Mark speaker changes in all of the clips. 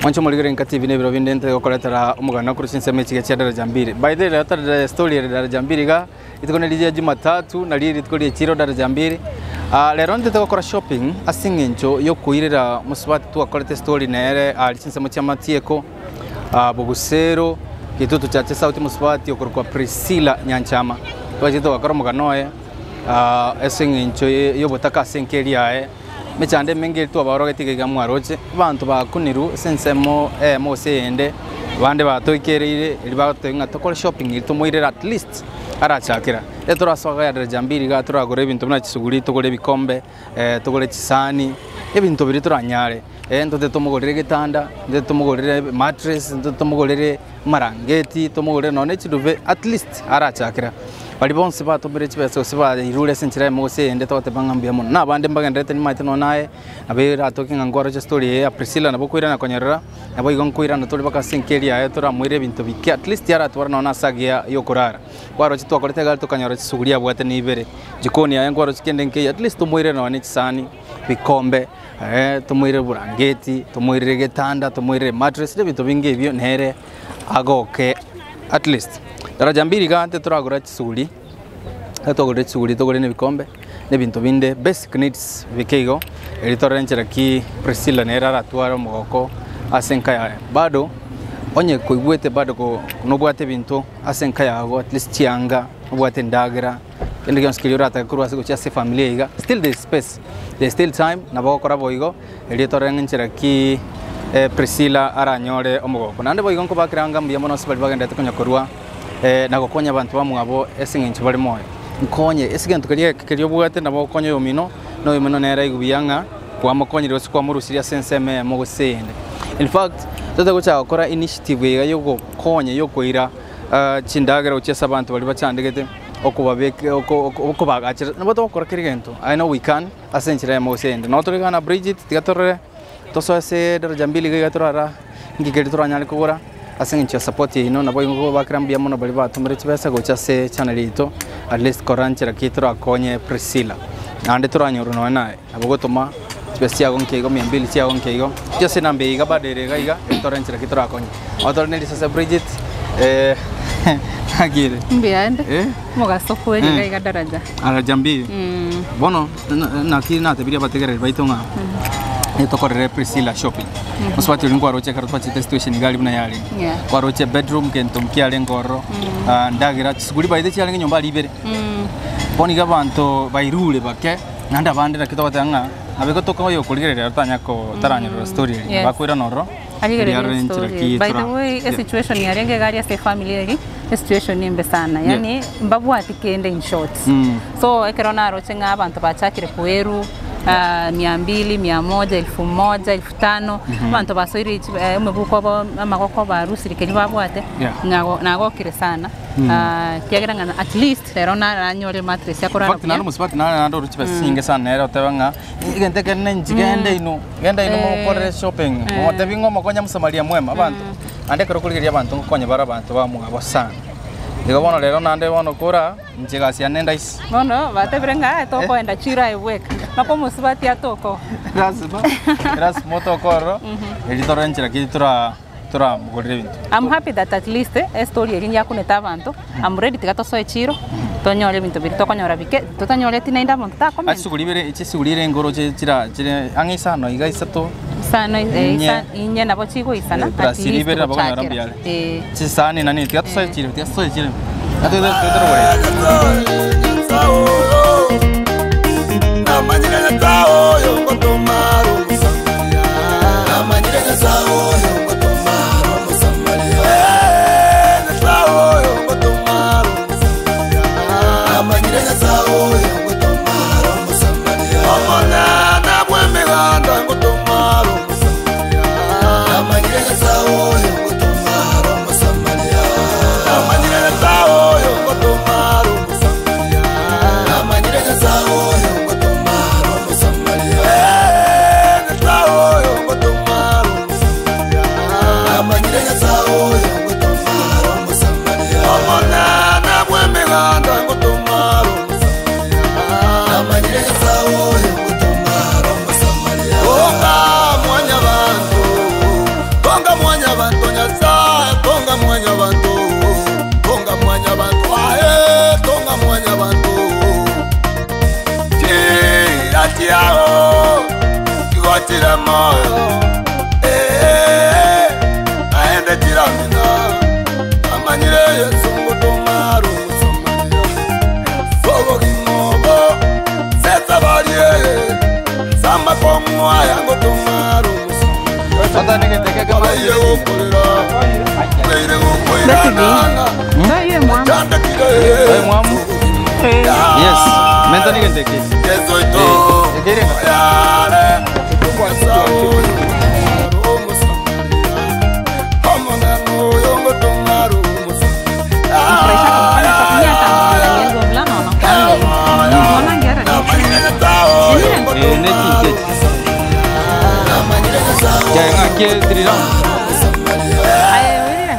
Speaker 1: Mwanche omorigere Nka TV na ebiro binde nte gokoretera omogano korwa chinsemo echiga chia Daraja Mbili. By the way, rero tore story ere Daraja Mbili iga, rituko neri ria Jumatatu nari rituko rie chiro Daraja Mbili. Ah, rero ntete gokora shopping ase eng'encho yokoirera mosubati twakorete story nere aria chinsemo chia Matieko, ah, Bogusero, Gitutu Chache South mosubati okorokwa Priscilla Nyanchama. Twachete togakora omogano oye, ah, ase eng'encho yobotaka ase enka eria yaye. Emechando emenge eria twabaorogetie iga iga mwaroche, abanto bakunirwe ase ensemo eyemo gose eyende, abande batoikereire erio bagoteba ng'a tokore shopping eria tomoirere at least arachakera. Ekero torasoa iga daraja mbili iga toragore ebinto buna chisuguri, togore ebikombe, togore chisani, ebinto biria toranyare. Ntote tomogorere egetanda, ntote tomogorere mattress, ntote tomogorere amarangeti, tomogorere nonye ne chiduve at least arachakera. Baria bonsi batomire chibesa gose bairure ase enchera eyemo gose eyende togoteba ng'a mbuya mono. Na abande mbagendererete nimaete nonye naye, nabo eratoke ng'a nkwaroche story eye ya Priscilla nabo okoirana konyorora, nabo igo nkoirana tore mpaka ase enka eria yaye toramoire ebinto bike at least aratware nonye ase agiya yokorara. Kwaroche twakorete egari tokanyora chisuguri abwate na ibere, jikoni yaye nkwaroche kende nkeiyo at least tomoirere nonye ne chisani, bikombe, tomoirere oborangeti, tomoirere egetanda, tomoirere emattress, na ebinto binge ebio nere agoke at least. Daraja mbili iga ante toragora chisuguri, ekero twagorire chisuguri togore na ebikombe, na ebinto binde basic needs bike igo, erio torore enchera ki Priscilla nere aratware omogoko ase enka yaye. Bado, onye koigwete bado ko nobwate ebinto ase enka yago at least chianga, nobwate endagera, kende gionsi keria oratake korwa ase gochia ase efamiri eye iga, still there is space, there is still time, nabo ogokora boigo, erio torore ng'a enchera ki Priscilla aranyore omogoko. Naende boigo nkobakera anga mbuya mono ase baria bagenderete konya korwa na gokonya abanto bamwabo ase eng'encho bare moyo. Nkonye ase egento keria egeke keria obwate nabo ogokonya oyomino, na oyomino nere aigwe buya ng'a kwamokonyire gose kwamorusirie ase ensemo eyemo gose eyende. In fact, totari gochaka gokora initiative eye iga yogokonya yokoira chindagera gochia ase abanto baria bachandegete, okobabeka oko oko okobagachera, nabo togokora kera egento, I know we can ase enchera eyemo gose eyende. Nabo tore iga na Bridget, tiga torore. Tosoe ase daraja mbili iga iga torara inki keria toranyare kogora ase eng'encho ya support yaino nabo igo nkobakera mbuya mono baria batomire chibesa gocha ase channel yaito at least korora nchera ki torakonye Priscilla. Naende toranyorwe nonye naye nabo ogotoma chibesa chiago nke igo mia mbili chiago nke igo gochia ase enamba eye iga bado ere iga iga erio torore nchera ki torakonye. Nabo tore ne risase Bridget naki ere?
Speaker 2: Mbuya inde, omogaso kweri iga iga daraja.
Speaker 1: Daraja mbili. Bono Naki natebirie abategereri baito ng'a tokorere Priscilla shopping. Mosubati oria nkwaroche ekero twachete situation iga aria buna yarenge.
Speaker 2: Yeah.
Speaker 1: Kwaroche bedroom kento nkiarenge ororo, ah, ndagera chisuguri by the way chiarenge nyomba aria ibere. Bono iga abanto bairure bake, naende abande naki togoteba ng'a nabo igo tokonya korigereria ero tanya ko taranyorora story eria.
Speaker 2: Yes.
Speaker 1: Bakoirana ororo,
Speaker 2: Arigereria
Speaker 1: riarore enchera
Speaker 2: story.
Speaker 1: ki
Speaker 2: By the
Speaker 1: tora-
Speaker 2: way,
Speaker 1: Yeah.
Speaker 2: esituation yarenge iga aria ase efamily eri, esituation embe sana. Yaani mbabwati kende in short. So ekero naroche ng'a abanto bachakire koerwa mia mbili, mia moja, elfu moja, elfu tano, abanto basoire chi emebuko obo amagoko barusire keria babwate,
Speaker 1: Yeah.
Speaker 2: nago nagokire sana. Ekiagera ng'a at least rero naranyore mattress akorara
Speaker 1: In fact, naende
Speaker 2: buya.
Speaker 1: omosubati nare naende ore chibesa chinyinge sana nere oteba ng'a egento ekenene inche genda inwe, genda inwe mokorere shopping, momotebi ng'a omokonye mosamaria mwema abanto. Naende ekero okorigereria abanto ngokonya bare abanto bamwabo sana. Igo bono rero naende bono kora, inche egasi yane ndaisi.
Speaker 2: Bono batebire ng'a aye tokoenda chiro aye bweka, mpaka omosubati atoke oo.
Speaker 1: Lazima, lazima otoke ororo, erio torore nchera ki tora toramogorere ebinto.
Speaker 2: I'm happy that at least estory eria yakunete abanto, I'm ready tiga tosoe chiro, tonyore ebinto biria tokonyora bike, totanyoreti naende omonto takomenta.
Speaker 1: Ase chisuguri ibere, chisuguri ere nkoro chi chira chire ang'e isano iga isato.
Speaker 2: Isano
Speaker 1: Inye.
Speaker 2: isa inye nabo chigoisana
Speaker 1: Eh, plus
Speaker 2: at least
Speaker 1: ibere nabo okonyora
Speaker 2: gochakera.
Speaker 1: mbuya are.
Speaker 2: Eh.
Speaker 1: Chisani nani tiga tosoe chire, tiga tosoe chire. Tiga toete toete rogoro.
Speaker 3: Tonga mwanyabanto, tonga mwanyabanto, ae, tonga mwanyabanto. Chira chiao, chigochire moyo, eh, naende chiramina, amanyire Yesu ngotomaro Mosamaria. Sobogimobo, setsabarie, samakong'u aya ngotomaro Mosamaria. Abaire gokorera, abaire gokoirana,
Speaker 2: Ndio mwamu.
Speaker 3: chandakire.
Speaker 1: Oyo mwamu. Yes. Menta nigete ki.
Speaker 3: Yesu ito,
Speaker 1: Ekere.
Speaker 3: yare, Omusaoyo, Omusamaria, omonano oyo ngotomaro Mosamaria.
Speaker 2: Nifurahisha kufanya kwa kunia hata mwangalia mvulana wanakuambia. Unaona ngera ni.
Speaker 1: Eh, ne ki ki. Ya ng'a ke three round.
Speaker 2: Aye, wewe.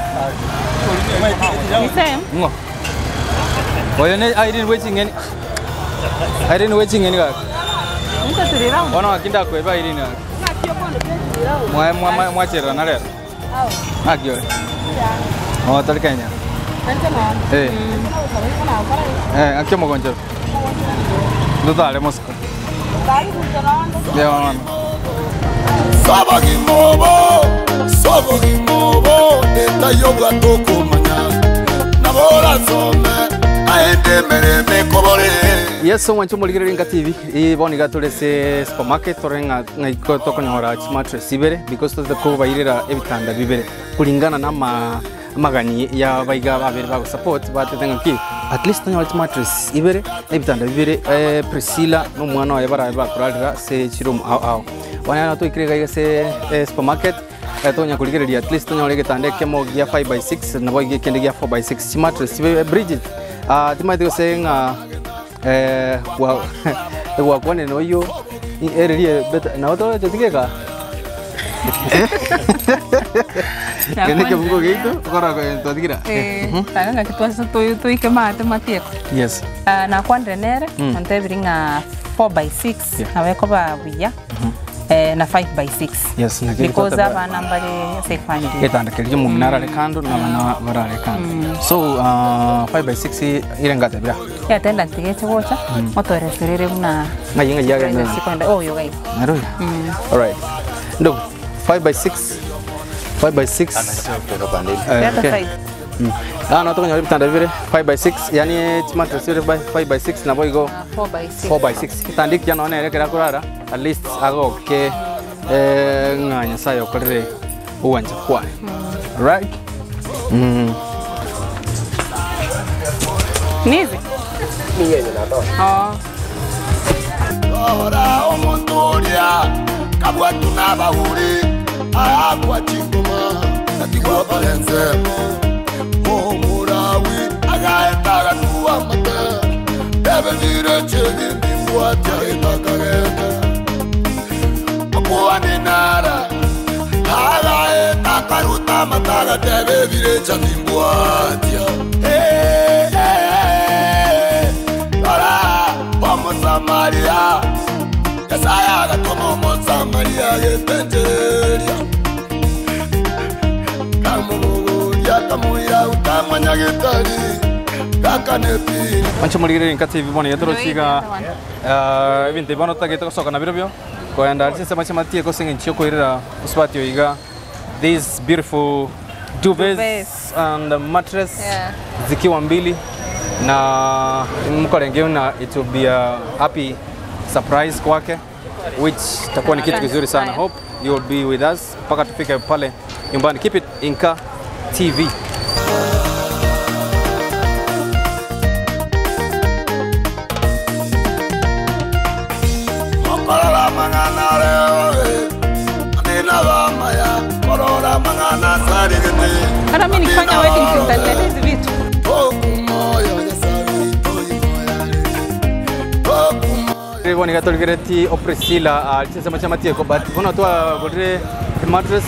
Speaker 2: Ni same.
Speaker 1: Ngo. Oyo ne Irene wechingeni. Irene wechingeni kaka.
Speaker 2: Niko three round.
Speaker 1: Bono akinda kweba Irene kaka. Mwa mwa mwachera na lero. Ng'aki ore. Oh, tari Kenya. Eh. Eh, akio mogonjero. Ndutare mosiko. Leo mama.
Speaker 3: Sobogimobo, sobogimobo, etayobwatokomanya, naborasome, aende mereme kobore.
Speaker 1: Yes, so mwancho muligereri nga TV. I boni gatore se supermarket tore nga nga tokonyora chimatress ibere because to ko bayirira ebitanda bibere kulingana na ma magani ya baiga babere bago support batetenga ki at least tonyora chimatress ibere ebitanda bibere eh, Priscilla no mwana waye barabe bakurarira se chiroom ao ao wana toikire gaiga se eh, supermarket eh, tonya kurigereria at least tonyore gitanda kemo gia 5x6 nabo gikende gia 4x6 chimatress ibere Bridget ah timaite gose nga eh wa wakwane noyo ererie beta na oto tetigeka kene kebugo gitu kora twathigira
Speaker 2: Eh, tanga kitwasa tuike mate matieko.
Speaker 1: yes
Speaker 2: Ah, nakwandire nere antebiri ng'a 4 by 6
Speaker 1: Yeah.
Speaker 2: nawekoba buya eh, na 5 by 6
Speaker 1: Yes, na kiri
Speaker 2: because
Speaker 1: twateba-
Speaker 2: abana mbari ase family
Speaker 1: gitanda kiri omonto arare kando na abana barare kando so 5 by 6 irengatebira
Speaker 2: yatenda ntigeche gocha motoereserere buna
Speaker 1: ng'ai ng'ai yagenda
Speaker 2: sikwenda oyo gai
Speaker 1: Nairobi. All right. Ndugu, 5 by 6. 5 by 6. Eh,
Speaker 2: Yata
Speaker 1: okay.
Speaker 2: size.
Speaker 1: Ah, no tokonyora ebitanda bibere 5 by 6 yani chimattress ibere by 5 by 6 nabo igo
Speaker 2: Ah, 4 by 6
Speaker 1: 4 by 6 kitanda ekiya nonye nere ekero akorara at least agoke eh, ng'a nyasaye okorere ogwancha kwaye right mm.
Speaker 2: nizi oh
Speaker 3: Ora omuntu oria kabwatu n'abahuri arakwa chingoma natigwa balenze omurawi agaetaga nuwa mate ebezire chebimbimbwa chaetakagete okuwaninara agaetakaruta mataga tebebire chamimbwatia ora omusamaria nyasaye agatuma omusamaria getenjereria kamubuguria kamuira utamanya gitari gakanepiri
Speaker 1: Mancho morigereri nka TV bono yatorochiga ebinto bono tagete gosoka na birobio koenda chinse mache matie kose ng'enchi okoirera osubati oiga these beautiful duvets
Speaker 2: Duvets.
Speaker 1: and mattress
Speaker 2: Yeah.
Speaker 1: zikiwa mbili na mkorenge na it will be a happy surprise kwake which itakuwa ni kitu kizuri sana. Hope you will be with us mpaka tufike pale nyumbani. Keep it Inka TV.
Speaker 3: okorora mang'ana reoe anina bamaya korora mang'ana sarigete
Speaker 2: hata mimi nikifanya wedding si nitaletea hizi vitu
Speaker 3: tokumoyo nyasaye toimoyare tokumoyo
Speaker 1: Rĩu nĩ gatũrigĩrĩti o Priscilla chinsemo chia matieko but bono twagũrire mattress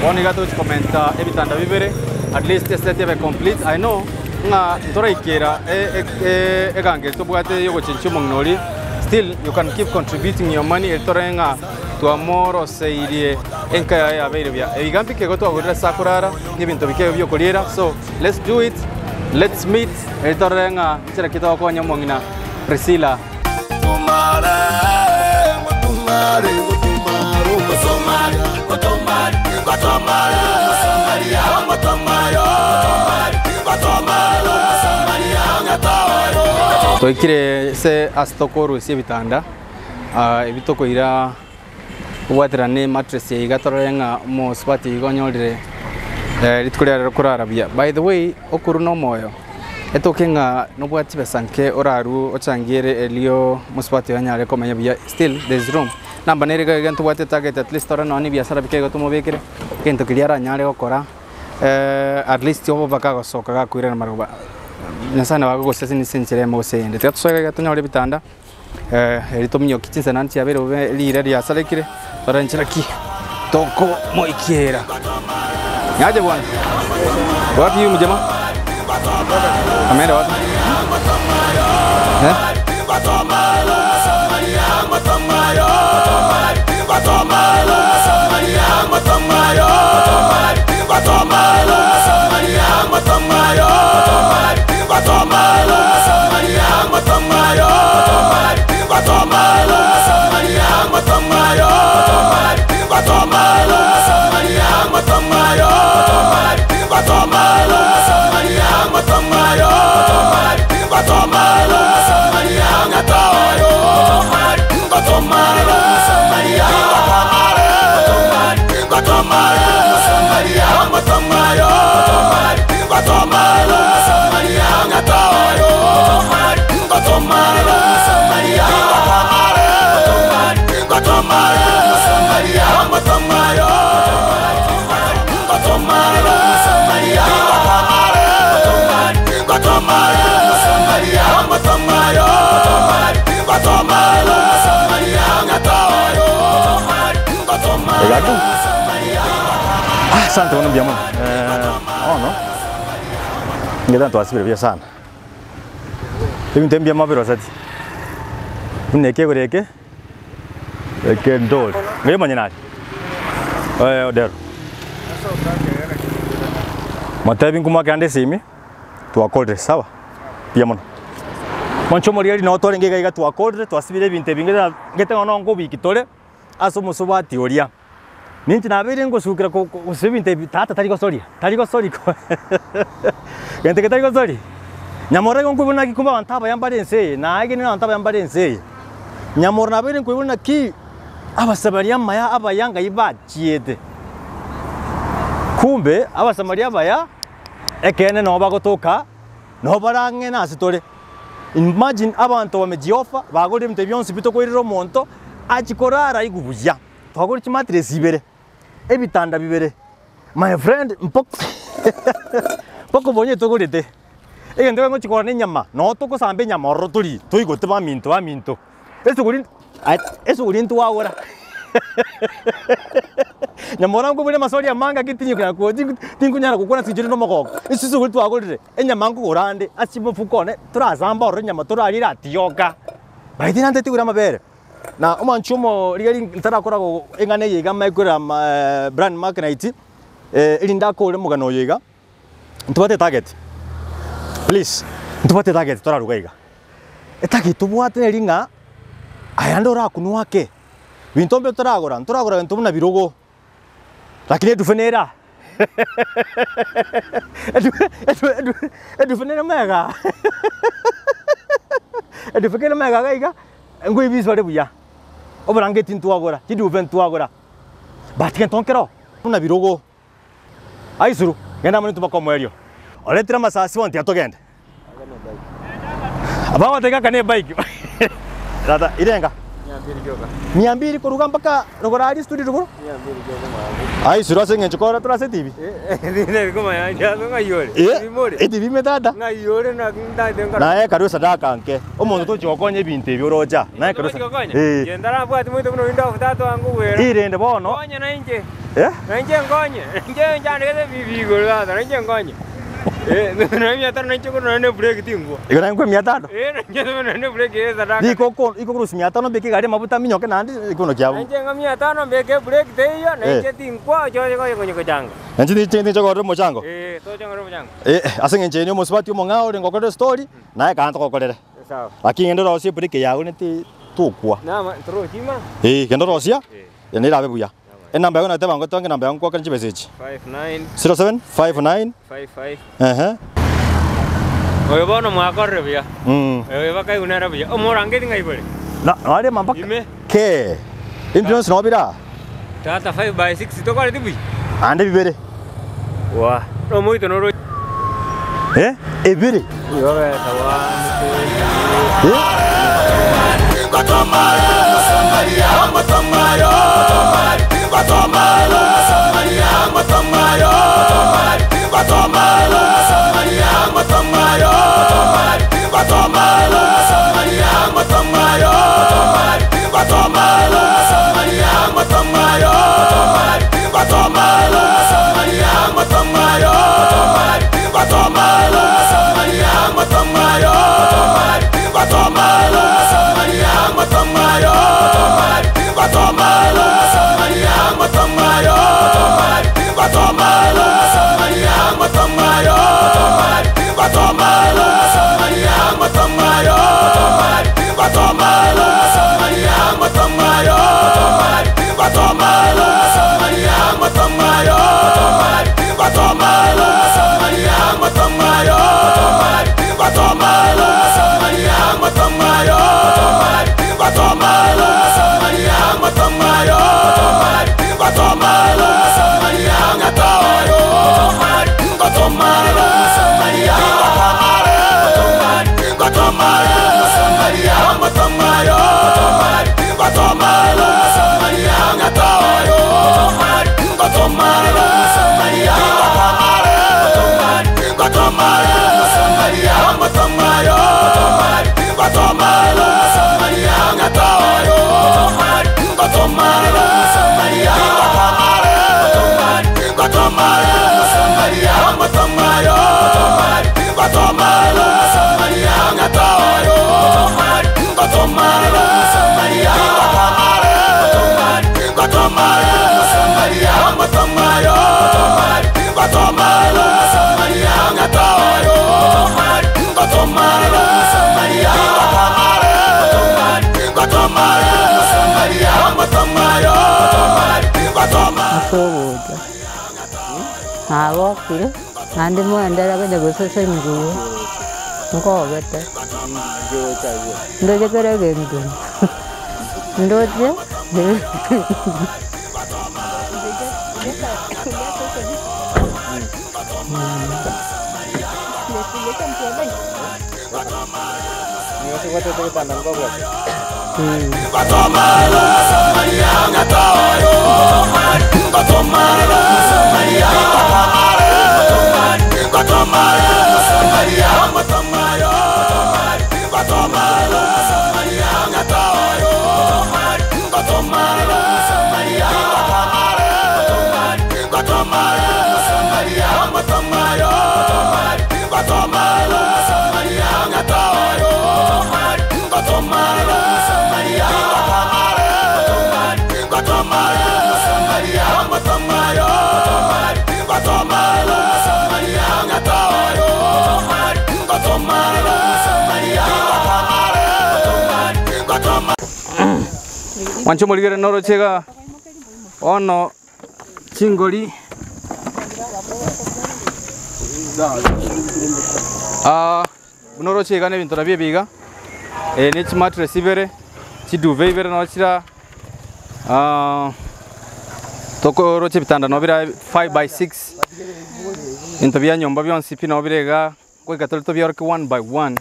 Speaker 1: bono iga tũchikomenta ebitanda bibere at least eset ebe complete I know ng'a ntoraikera egangeri tobwate yogochenchia omong'ina oria still you can keep contributing your money eritore ng'a Twamoroseirie enka yaye yabeire buya. Ebiga mbike igo twagorire ase akorara, na ebinto bike igo biokoriera, so let's do it, let's meet, erio torore ng'a nchera ki togokonya omong'ina Priscilla. Twaikire ase ase tokorusia ebitanda, ebi tokoira kobwaterana ne emattress eye iga torore ng'a omosubati iga onyorire rituko riare rikorara buya. By the way, okorwa na omoyo, etoke ng'a nobwate chibesa nke orarwe ochangiere erio omosubati oyo anyare komenya buya still there is room. Namba nere iga iga ntobwate etarget at least tore nonye na ebiasara bike igo tomobekere, egento keria aranyare gokora at least obe mpaka agosoka gakoirana maroba. Nyasaye nabo agogosesenia ase enchera eyemo gose eyende. Tiga tosoe iga iga tonyore ebitanda. Erio tominyokie chinsa naende chiabeire bobe riire riasarekire, tore nchera ki tokomoikiera. Niaje bwana? Wapi huyu mjamaa? Ameenda wapi? Eh?
Speaker 4: Asante bono mbuya mono. Bono ngeta twasibire buya sana. Ebinto ebi mbuya mobiroseti, buna ekegoro eke, eke ndori, ng'ai omonyene are? Eh Odero. Motebi nkomoakera nde esimi, twakorire sawa, mbuya mono. Mwanche omorigereria nabo twarenge iga iga twakorire, twasibire ebinto ebi ngete ngete bono nkobiki tore, ase omosubati oria. Ninche nabeire ngosukera ko- ko- gose ebinto ebi tata tari gosoria, tari gosoria ko gento getari gosoria. Nyamoro igo nkoigwa naki kumbe abanto abaya mbare ense eye, naegenire abanto abaya mbare ense eye. Nyamoro nabeire nkoigwa naki abasamaria amaya abaya ngai bachiete. Kumbe abasamaria abaya, ekeene nabo bagotoka, nabo bare ang'e nase tore. Imagine abanto bamejiofa, bagorire ebinto ebi bionsi pi tokoirera omonto, achie korara aigwe buya. Twagora chimatress ibere, ebitanda bibere, my friend mpaka mpaka obonye togorete, egento ekero ngochia kogora na enyama, noo togosamba enyama ororo torie, toigote baminto baminto, esuguri aye esuguri ntwagora nyamora nkobore amaswali amange ake tinyokonyara ko tinkonyara gokwana ase eng'encho rinde omogoko, ase esuguri twagorire, enyama nkogora ande ase omofuko one, torasamba ororo enyama torarie eratioka, by the way nantete kogora amabere. Na omwanchi omorigereria ntarakora eng'ana eye iga amae korera Brian Macknight, erinde akore omogano oyo iga, ntobwate etarget, please, ntobwate etarget toraruga iga. Etarget tobwate neri ng'a aya ande orakunwe ake, binto mbe toragora, ntoragora binto buna birogo, lakini edufe nere aa edufe nere magega aa edufe kere magega iga iga. Nkoibisore buya, oborangeti ntwagora, chiduve ntwagora, but gento nkero buna birogo. Aisuru, genda amo nintwe mpaka omoerio. Oretire amasasi bonsi tiga togende. Abagoteba aka ne ebike. Tata, irenga? Mia mbili koruga mpaka rogoro aria studio rogoro? Aisuru ase eng'encho kore tore ase etibi. Etibi ime tata. Naye karue esadaka nke, omonto tochi gokonya ebinto ebi oroche aa, naye karue eh. Irende bono, eh.
Speaker 5: Nonya mia tano nainche korwa nonya na ebreki tingwa.
Speaker 4: Igo naye nkwe mia tano?
Speaker 5: Eh, nainche nonya na ebreki eye sadaka.
Speaker 4: Riko oko iko korusia mia tano mbeke egari amabuta aminyoke naende ekero kiabo.
Speaker 5: Nainche ng'a mia tano mbeke ebreki teiyo, nainche tinkwa oche oche konya kochanga.
Speaker 4: Nainche ninche ninche korora omochango.
Speaker 5: Eh, toche ngore omochango.
Speaker 4: Eh, ase eng'encho eye omosubati omong'ao orenge okorire estori, naye ekana togokorere.
Speaker 5: Sawa.
Speaker 4: Lakini genda orosie ebreki yago neti tokwa.
Speaker 5: Nama, torochi ma?
Speaker 4: Eh, genda orosia,
Speaker 5: Eh.
Speaker 4: nere erabe buya. Enamba yago nateba ngotange enamba yago nkwakere chibesa echi.
Speaker 5: 59
Speaker 4: 07 59
Speaker 5: 55
Speaker 4: ehe.
Speaker 5: Oyo bono mwakorire buya.
Speaker 4: Mm.
Speaker 5: Oyo bakaigwa nere buya. Omorangeti ng'ai bore?
Speaker 4: Na narema mpaka
Speaker 5: Ime.
Speaker 4: ke. Ebinto bionsi nabo bire aa.
Speaker 5: Tata 5 by 6 tokoreti buya.
Speaker 4: Ande bibere.
Speaker 5: Wa. Omoito noro.
Speaker 4: Eh? Ebere.
Speaker 5: Igo besa 1 2
Speaker 4: Eh?
Speaker 6: Ase ogocha nagokire, naende moendere konya gosesa enguo, nkobete. Ndoche kera egento, ndoche
Speaker 1: Mwanche omorigere noroche iga bono chingori Ah, buna oroche iga na ebinto nabio ebi iga, ne chimattress ibere, chiduve ibere nabo chira ah, tokoroche ebitanda nabo bira 5 by 6 ebinto bia nyomba bionsi pi nabo bire iga, goika tore tobioroke one by one.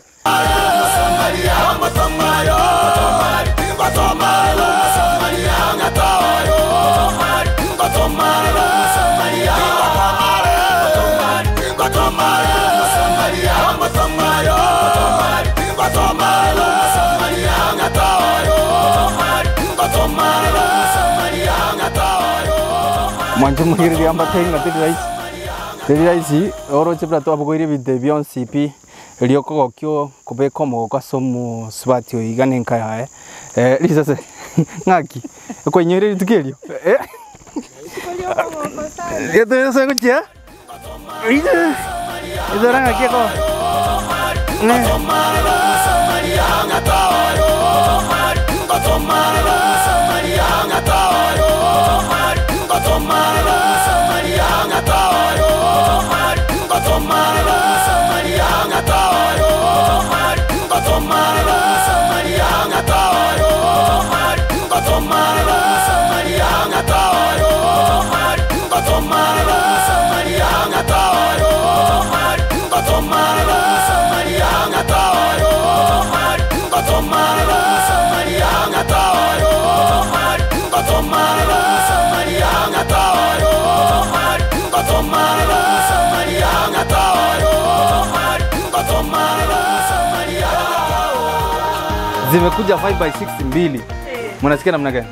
Speaker 1: Mwanche omorigere riamba tari ng'a teri rahisi. Teri rahisi oroche buna twabogoirie ebinto ebi bionsi pi erio okogokio kobeka omogoko ase omosubati oyo iga na enka yaye risase ng'aki okoinyoire rituko erio eh Gete gochia Isora ng'aki eko Zimekuja 5 by 6 mbili. Mnasikia namna gani?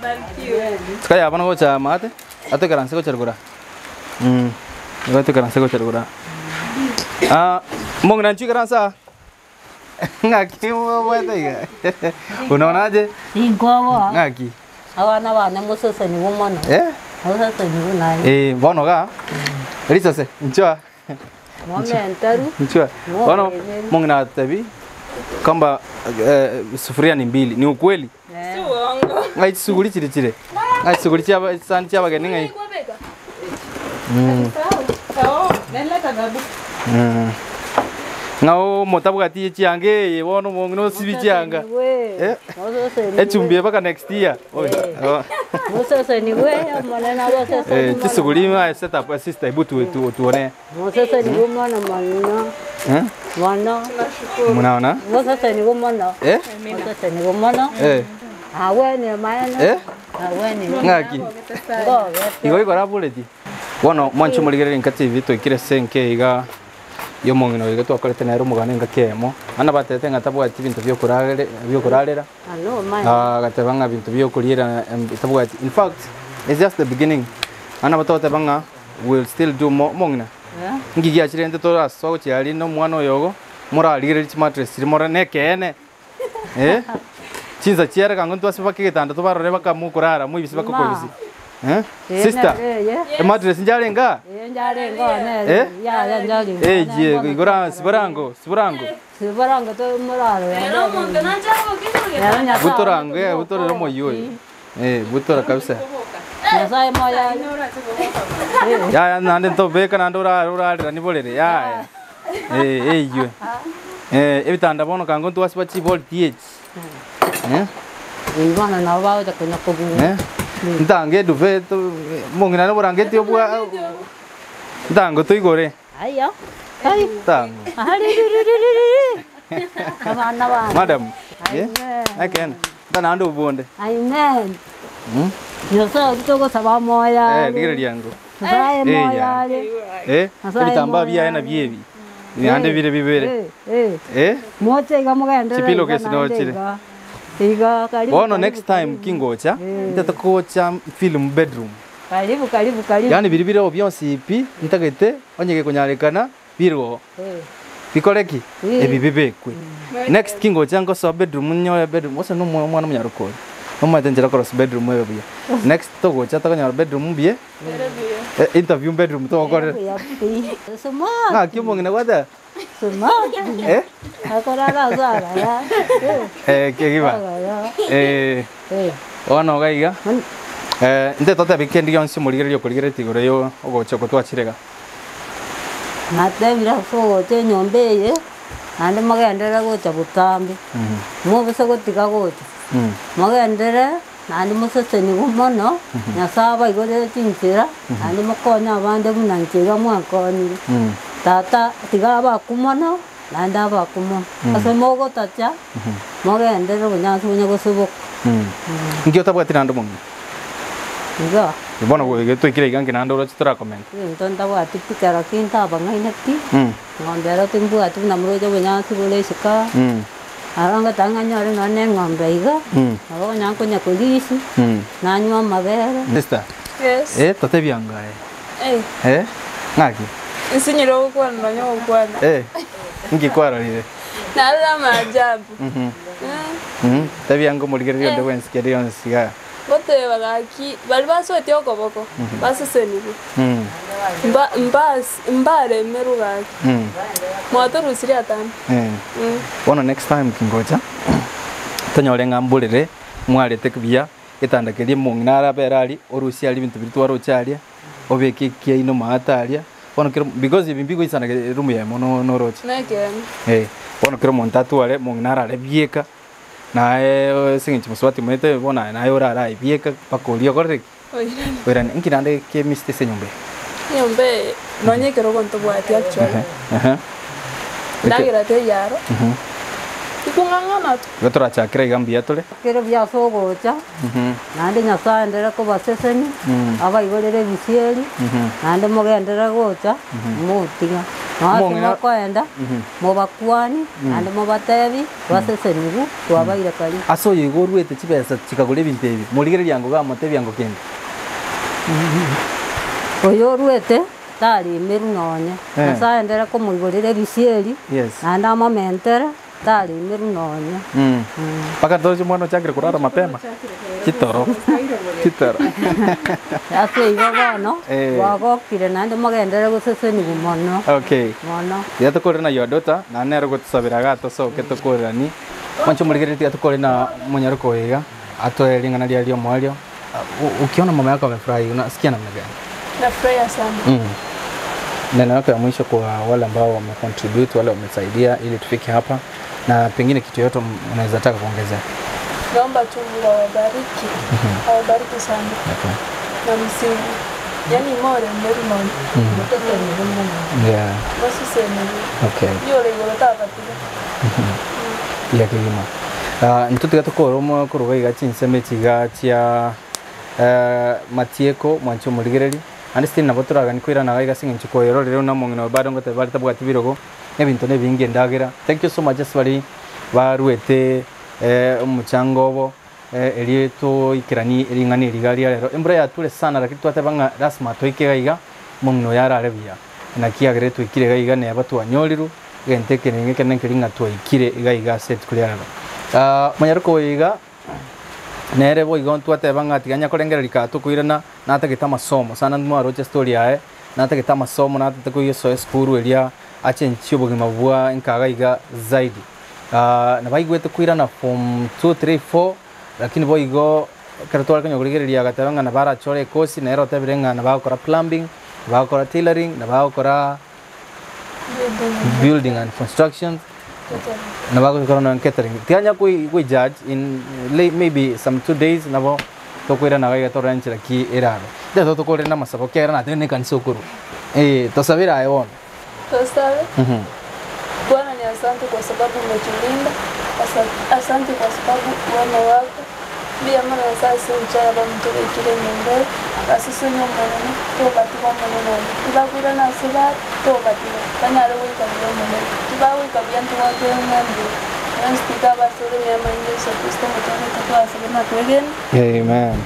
Speaker 1: Tukaya hapana gocha mate. Atokaranse gocha rugura. Atokaranse gocha rugura. Ah, mong'ina nchikaransa. Ng'aki mwete iga. Unaonaje?
Speaker 6: Inkoboa
Speaker 1: Ng'aki.
Speaker 6: abana bane moseseniwe mono
Speaker 1: Eh?
Speaker 6: moseseniwe naye
Speaker 1: Eh, bono ga. Risase, nchoa.
Speaker 6: momenteru
Speaker 1: Nchua. Bono mong'ina atebi kwamba sufuria ni mbili. Ni ukweli?
Speaker 2: Si uongo.
Speaker 1: Ng'ai chisuguri chiri chire. Ng'ai chisuguri chia chisani chia abageni ng'ai.
Speaker 2: Oh, neleta gabu.
Speaker 1: Ng'ao motabwati chianga eye bono mong'ina osibi chianga. Eh? Echumbi mpaka next year. Oi. Oh.
Speaker 6: moseseniwe monene
Speaker 1: Eh,
Speaker 6: aboseseni
Speaker 1: chisuguri ma set up sister hebu tu tu tuone.
Speaker 6: moseseniwe mono mono
Speaker 1: Eh?
Speaker 6: mono
Speaker 1: Munaona?
Speaker 6: moseseniwe mono
Speaker 1: Eh?
Speaker 6: moseseniwe mono
Speaker 1: Eh.
Speaker 6: awene maene
Speaker 1: Eh?
Speaker 6: awene
Speaker 1: Ng'aki.
Speaker 6: ngobe
Speaker 1: Igo ikora buleti. Bono mwanche morigereri nka TV toikire senke iga yomong'ina iga twakorete nere omogano engaki eyemo. Bana batete ng'a tabwati ebinto biokorarere biokorarera.
Speaker 6: ano maene
Speaker 1: Ah, gateba ng'a binto biokorira tabwati. In fact, it's just the beginning. Ana batoteba ng'a we'll still do more mong'ina. Nki giachire nte torasoa gochia na omwana oyo ogo morarigereri chimatress chiri more na ekeene eh chinsa chiare kango ntwase baka egetanda tobarore baka mokorara moibisi baka koibisi eh sister ematress njarenga
Speaker 6: njarengo
Speaker 1: Eh?
Speaker 6: ya njarengo
Speaker 1: eh je igora sibarango sibarango
Speaker 6: sibarango to muraro
Speaker 1: butorango eh butorero moyo oyo eh butora kabisa
Speaker 6: nyasaye moya
Speaker 1: yaya nande ntobeka nande orarera niborere yaya eh eywe eh ebitanda bono kango ntwase bachibol th eh
Speaker 6: ibana nabo bagocha konya kobua
Speaker 1: Eh? Ntange duve mong'ina na oborangeti obwa ntango toigore
Speaker 6: aiyo ai
Speaker 1: ntango
Speaker 6: ariririririri abana bana
Speaker 1: madam eh
Speaker 6: Amen.
Speaker 1: ekene ntanande obonde
Speaker 6: amen
Speaker 1: Mm.
Speaker 6: nyasaye togosaba moya
Speaker 1: eh rigereria ngo
Speaker 6: nyasaye
Speaker 1: Eh,
Speaker 6: moya
Speaker 1: ya.
Speaker 6: ari
Speaker 1: eh
Speaker 6: Nyasaye
Speaker 1: ebitambaa
Speaker 6: moya
Speaker 1: biaye na biebi nande bire bibere
Speaker 6: eh
Speaker 1: eh
Speaker 6: moche iga mugendere
Speaker 1: Chipilo
Speaker 6: iga
Speaker 1: kesi
Speaker 6: naende
Speaker 1: nochire.
Speaker 6: iga. iga karibu
Speaker 1: bono
Speaker 6: karibu,
Speaker 1: next time kingocha ntatakocha film bedroom
Speaker 6: karibu karibu karibu
Speaker 1: yani biri bireo bionsi pi ntagete onyege konyarekana birwo
Speaker 6: Eh,
Speaker 1: bikoreki
Speaker 6: Eh.
Speaker 1: ebi bibekwe next kingocha ngosoa bedroom nyore bedroom ose no mwana munyarukori nomanyete nchera korosi bedroom ebe buya next togocha tokonyora bedroom mbuye Eh, interview bedroom togokorera
Speaker 6: buya pi. Smart
Speaker 1: ng'aki omong'ina gwateba
Speaker 6: smart
Speaker 1: eh
Speaker 6: akorara azara ya
Speaker 1: eh kegiba
Speaker 6: ya
Speaker 1: eh
Speaker 6: eh
Speaker 1: bono iga iga eh nte totebi kende gionsi omorigereria okorigereria igoro yo ogocha oko twachirega
Speaker 6: natebire ase ogocha enyomba eye naende mogendere gocha botambe mobise gotiga gocha
Speaker 1: Mm.
Speaker 6: mogendere naende moseseniwe mono nyasaye abaigorere chinchera naende mokonye abande buna inche iga mwakonyire
Speaker 1: Mm.
Speaker 6: tata tiga abaku mono naende abaku mono ase mogotacha mogendere obonyansi bonya gosoboka
Speaker 1: Mm. Nki otabwati naende omong'ina
Speaker 6: iga
Speaker 1: bono twaikire iga nki naende oroche torakomenta
Speaker 6: ebinto ntabwati pi kero ki ntabang'aine pi
Speaker 1: Mm.
Speaker 6: ng'ombe ero timbwati buna moroche obonyansi bore isiko
Speaker 1: Mm.
Speaker 6: aro ngoteba ng'a nyore nonye na eng'ombe iga
Speaker 1: Mm.
Speaker 6: nabo konya nkonya korisi
Speaker 1: Mm.
Speaker 6: nanywa amabere
Speaker 1: Sister
Speaker 2: Yes.
Speaker 1: eh totebia ngae
Speaker 2: Eh.
Speaker 1: eh ng'aki
Speaker 7: Nsinyire gokwana nonya gokwana.
Speaker 1: Eh, nki kwarorire?
Speaker 7: Narora amaajabu.
Speaker 1: Mhm. Tebia ngo omorigereria onde bwensi keri yonsi igaa.
Speaker 7: Ngoteba gaki, baria basoetie okoboko, basesenigwe. Mba mbas mbaremerwe gaki. Mwatorusirie atambe.
Speaker 1: Bono next time kingocha, tonyore ng'a mborere, mwarete buya, getanda keria omong'ina arabere aria, orusie aria ebinto biria twaroche aria, obeke ekiaino maate aria, bono kero because ebi mbigoisana eroom eyemo noroche.
Speaker 7: Nekeene.
Speaker 1: Eh, bono kera omonto atware, omong'ina arare bieka. Naye ase eng'encho mosubati omanyete bono aye naye orare aye bieka mpaka oria okorire ki?
Speaker 7: Oirane.
Speaker 1: Oirane. Inki naende kemiste ase enyomba eye?
Speaker 7: Enyomba eye nonye ekerogo ntobwati actually.
Speaker 1: Ehe.
Speaker 7: Ndagera teiyo aro. Tikong'ang'ana tu.
Speaker 1: Igo torachakere iga mbuya tore.
Speaker 6: Kere buya ase ogocha, naende Nyasae aenderere kobasesenia, abaigorere ebisieri, naende mogenderere gocha, motiga. Nonya ase
Speaker 1: Omong'ina-
Speaker 6: mokoenda, mobakwani, naende mobatebi, basesenigwe, twabaire karibu.
Speaker 1: Ase oyo igo oruete chibesa chikagora ebinto ebi, morigereria ango gamotebia ango kende.
Speaker 6: Oyo oruete taremerwe nonye.
Speaker 1: Eh.
Speaker 6: Nyasae aenderere komoigorera ebisieri,
Speaker 1: Yes.
Speaker 6: naende amomentere, taremerwe nonye.
Speaker 1: Mpaka toroche omwana ochakire korara mapema. Chitoro. Chitoro.
Speaker 6: Ase igo bono,
Speaker 1: Eh.
Speaker 6: twagokire naende mogenderere gosesenigwa mono,
Speaker 1: Okay.
Speaker 6: mono.
Speaker 1: Tiga tokorere na your daughter, naende nere ogotusabera iga tosoke tokoreranie. Mwanche omorigereria tiga tokore na omonyaroka oyo iga, atoe ring'ana riaye riomoerio. Ukiona mama yako amefurahi unasikia namna gani?
Speaker 7: Nafurahia sana.
Speaker 1: Neno yako ya mwisho kwa wale ambao wamecontribute, wale wamesaidia ili tufike hapa, na pengine kitu yoyote unaweza taka kuongezea.
Speaker 7: Naomba tu Mungu awabariki. Awabariki sana.
Speaker 1: Okay.
Speaker 7: Na msingi. Yaani more meru nonye.
Speaker 1: Yeah.
Speaker 7: Basesenigwe.
Speaker 1: Okay.
Speaker 7: Yore igoro tabatiga.
Speaker 1: Ya kegima. Uh, intwe tiga tokore omo koruga iga chinsemo echi iga chia eh, matieko mwanche omorigereri ande still nabo toragani koirana iga iga ase eng'encho koerorire buna omong'ina oyo bado ngoteba bare tabwati birogo ebinto na ebinge endagera. Thank you so much ase baria baruete eh, omochango obo eh, erio toikeranie ring'ana eri iga ria rero. Embura yature sana lakini twateba ng'a lasima toike iga iga omong'ina oyo arare buya. Naki agere twaikire iga iga neba twanyorirwe. Egento ekerenge ekenene nkeria ng'a twaikire iga iga ase rituko ria rero. Omonyaroka oyo iga, nere boigo ntwateba ng'a tiga nyakorengereria kaa tokoirana, natagete amasomo sana mwaroche story yaye, natagete amasomo natagete koisoa esukuru eria achenchie obogima bwa nka iga iga zaidi. Nabaigwete koirana form two, three, four, lakini boigo ekero tware konya korigereria agateba ng'a nabo arachore ekosi, nere otebire ng'a nabo agokora plumbing, nabo agokora tailoring, nabo agokora building and construction nabo agokora nonya catering tiga koi judge in maybe some 2 days nabo tokoirana iga torore nchera ki erabe tete tokorere na amasabo ekiagera natebe na ekanisa okorwa eh tosabere aye bono.
Speaker 7: Tosabe. Bwana ni asante kwa sababu umetulinda. Asante kwa sababu wema wako. Mbuya mono Nyasaye ase enchera bamotobekeire enyomba eye, basesenie Omonene, tobatiga Omonene oye. Tibakoirana ase bare, tobatiga, banyare goika buya Omonene. Tibagoika buya ntogwakere ng'a mbuya. Onsi tiga abasore neema ya Yeso Kristo omotooreke twasabire na kwegena.
Speaker 1: Amen.